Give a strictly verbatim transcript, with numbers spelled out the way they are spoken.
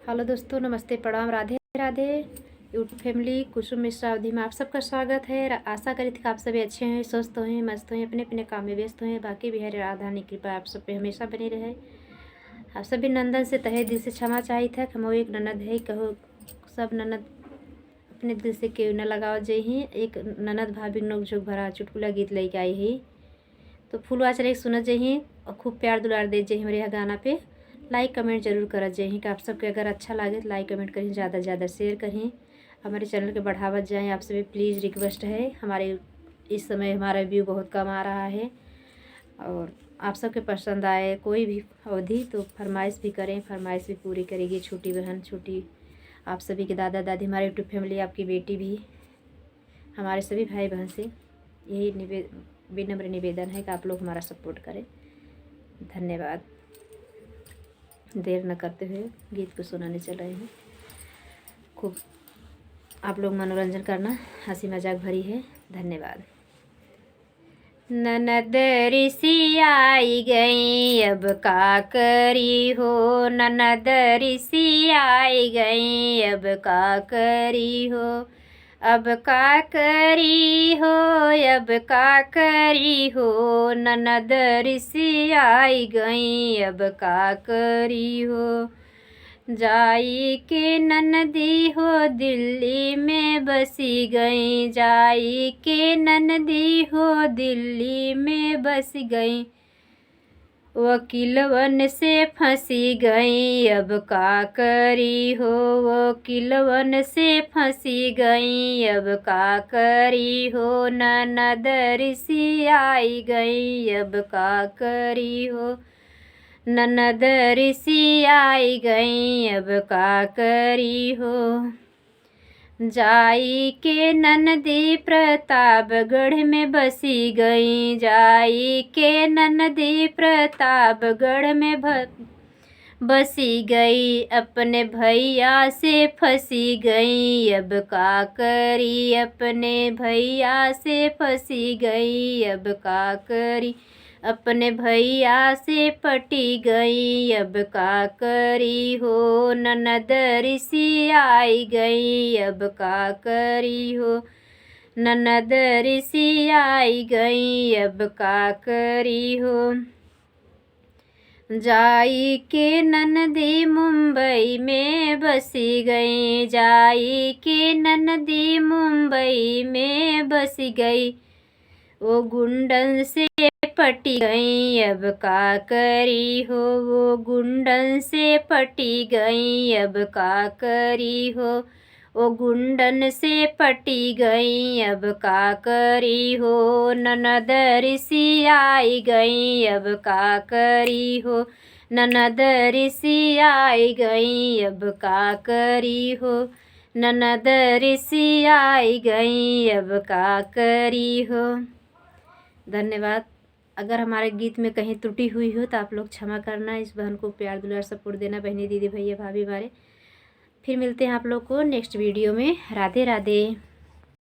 हेलो दोस्तों, नमस्ते, प्रणाम, राधे राधे। YouTube family कुसुम मिश्रा अवधी में आप सबका स्वागत है। रा-, आशा करी थी कि आप सभी अच्छे हैं, स्वस्थ हैं, मस्त हैं, अपने अपने काम में व्यस्त हैं। बाकी भी है राधा रानी कृपा आप सब पे हमेशा बनी रहे। आप सभी नंदन से तहे दिल से क्षमा चाहित है कि हम एक ननद है, कहो सब ननद अपने दिल से केहू न लगावत जइहीं। एक ननद भाभी नोक झोंक भरा चुटकुला गीत लेके आई ही। तो फुलवा चले सुनत जइहीं और खूब प्यार दुलार देत जइहीं हमरे यह गाना पे। Like comment जरूर करत जइहीं कि आप सबके अगर अच्छा लागे तो like comment करिहीं, ज़्यादा से ज़्यादा share करिहीं, हमारे channel के बढ़ावत जाएँ। आप सभी please request है, हमारे इस समय हमारा view बहुत कम आ रहा है और आप सबके पसंद आए कोई भी अवधी तो फरमाइश भी करें, फरमाइश भी पूरी करेगी छोटी बहन, छोटी आप सभी के दादा दादी, हमारे YouTube family, आपकी बेटी भी, हमारे सभी भाई बहन से यही निवे-, विनम्र निवेदन है कि आप लोग हमारा support करें। धन्यवाद। देर न करते हुए गीत को सुनाने चल रहे हैं। खूब आप लोग मनोरंजन करना, हंसी मजाक भरी है। धन्यवाद। ननद रिसियाई गई अब का करी हो, ननद रिसियाई गई अब का करी हो, अब का करी हो, अब का करी हो, ननद रिसियाई गई अब का करी हो। जाई के ननदी हो दिल्ली में बसी गई, जाई के ननदी हो दिल्ली में बसी गई। वकीलवन से फंसी गई अब का करी हो, वकीलवन से फंसी गई अब का करी हो, ननद रिसियाई गई अब का करी हो, ननद रिसियाई गई अब का करी हो। जाई के ननदी प्रतापगढ़ में बसी गई, जाई के ननदी प्रतापगढ़ में भ-, बसी गई, अपने भैया से फंसी गई अब का करी, अपने भैया से फंसी गई अब का करी, अपने भैया से पटी गई अब का करी हो, ननद रिसियाई गई अब का करी हो, ननद रिसियाई गई अब का करी हो। जाई के ननदी मुंबई में बसी गई, जाई के ननदी मुंबई में बसी गई। वो गुंडन से पटी गई अब का करी हो, वो गुंडन से पटी गई अब का करी हो, वो गुंडन से पटी गई अब का करी हो, ननद रिसियाई गई अब का करी हो, ननद रिसियाई गई अब का करी हो, ननद रिसियाई गई अब का करी हो। धन्यवाद। अगर हमारे गीत में कहीं त्रुटि हुई हो तो आप लोग क्षमा करना, इस बहन को प्यार दुलार support देना, बहनी दीदी भैया भाभी हमारे। फिर मिलते हैं आप लोग को next video में। राधे राधे।